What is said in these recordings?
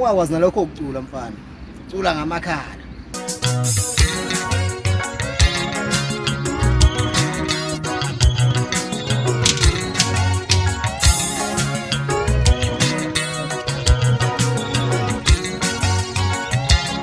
Ungakwazi nalokho ukucula mfana. Cula ngamakhala.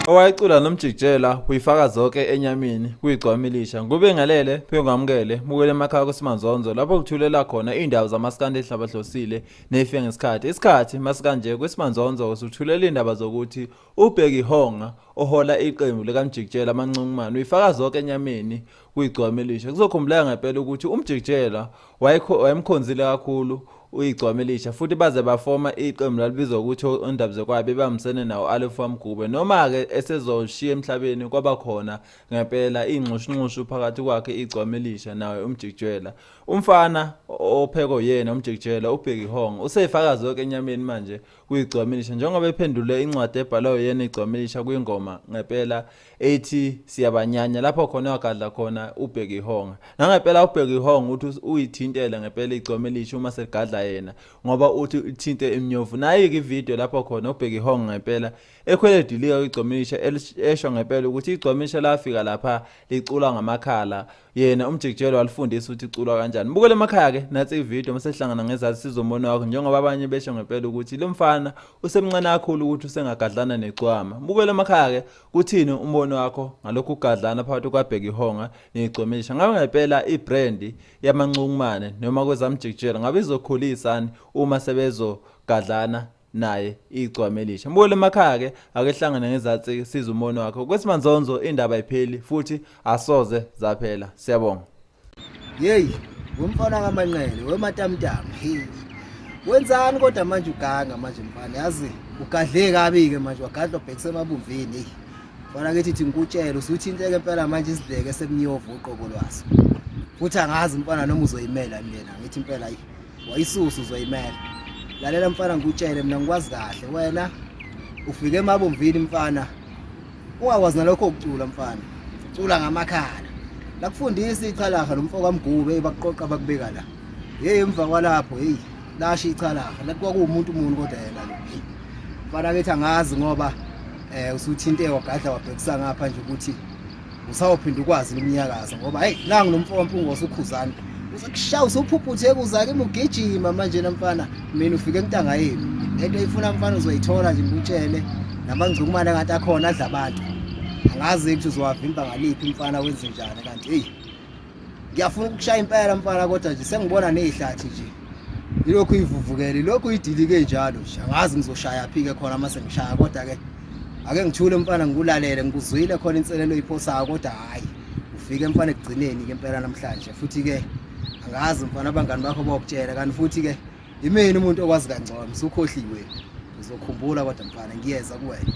Owayecula noMjikijela uyifaka zonke enyameni kuyigcwamilisha ngubingelele phinde ngamukele mukele emakhaya kuSimanzonzo lapho kuthulela khona indawo zamaskandi ehlabahlosile neyifike ngesikhathi isikhathi masikanje kwesimanzonzo usuthulela indaba zokuthi uBheki Honga ohola iqembu likaMjikijela amanxungumane uyifaka zonke enyameni kuyigcwamelisha kuzokhumbuleka ngempela ukuthi uMjikijela wayemkhonzile kakhulu uyigcwamelisha futhi baze bafoma iqembu lalibizwa ukuthi ondabzekwayo bebambisene nawo Alef Wamgube noma-ke esezoshiya emhlabeni kwaba khona ngempela inxushunxushu phakathi kwakhe igcwamelisha naye uMjikijela Umfana ophekwe uyena uMjikijela uBheki Hong useyifaka zonke enyameni manje kuyigcwamilisha njengoba ephendule incwadi ebhalwe uyena igcwamilisha kwingoma ngempela ethi siyabanyanya lapho khona wagadla khona uBheki Hong. Nangempela uBheki Hong uthi uyithintele ngempela igcwamilisha uma seligadla yena ngoba uthi uthinte imnyovu. Nayi-ke ivideo lapho khona uBheki Hong ngempela ekhwele dilika kwigcwamilisha esho ngempela ukuthi igcwamilisha lafika lapha licula ngamakhala yena umjikijelo walifundisa ukuthi iculwa kanjani bukele emakhaya ke nathi ivideo masehlangana ngezazi sizombono wakho njengoba abanye besho ngempela ukuthi lo mfana usemncane kakhulu ukuthi usengagadlana necwama bukele emakhaya ke kuthini umbono wakho ngalokhu kugadlana phakathi kwabheka ihonga negcwemisha ngabe ngempela ibrand yamanxungumane noma kwezamjikijelo ngabe izokhulisani uma sebezogadlana naye igcwama elisha. Mbukele emakhaya ke ake hlangane ngezatsi siza umbono wakho. Kwesimanzonzo indaba ayipheli futhi asoze zaphela. Siyabonga. Hey, wemfana kaManqele, wematamtamu. Hey. Wenzani kodwa manje uganga manje mfana yazi ugadle kabi ke manje wagadla ubhekise emabumvini hey. Mfana kithi thi ngikutshele usuthinteke impela manje isidleke semnyovu uqobo lwaso. Futhi angazi mfana noma uzoyimela mina ngithi impela ayi wayisusa uzoyimela lalela mfana ngikutshele mina ngikwazi kahle wena ufike emabomvini mfana ungakwazi nalokho ukucula mfana cula ngamakhala lakufundisa ichalaha lo mfo kaMgube bakuqoqa bakubeka la hey emva kwalapho hey lasho ichalaha lathi kwakuwumuntu umuntu kodwa yena lo mfana kethi angazi ngoba eh usuthinte wagadla wabhekisa ngapha nje ukuthi usawuphinda ukwazi ukunyakaza ngoba hey nangu lo mfo waMpungose ukhuzani usekushaya usuphuphuthe kuza kimi ugijima manje namfana mina ufike entanga yenu lento ifuna mfana uzoyithola nje ngikutshele namangcukumane ngathi akhona adla abantu angazi ukuthi uzowavimba ngaliphi mfana wenze njani kanti hey ngiyafuna ukukushaya impela mfana kodwa nje sengibona nezihlathi nje ilokhu ivuvukele ilokhu idilike njalo nje angazi ngizoshaya phi ke khona mase ngishaya kodwa ke ake ngithule mfana ngikulalele ngikuzwile khona inselelo oyiphosayo kodwa hayi ufike mfana ekugcineni ke impela namhlanje futhi ke angazi mfana abangani bakho bokutshela kanti futhi ke imini umuntu okwazi kangcono usukhohliwe uzokhumbula kodwa mfana ngiyeza kuwena.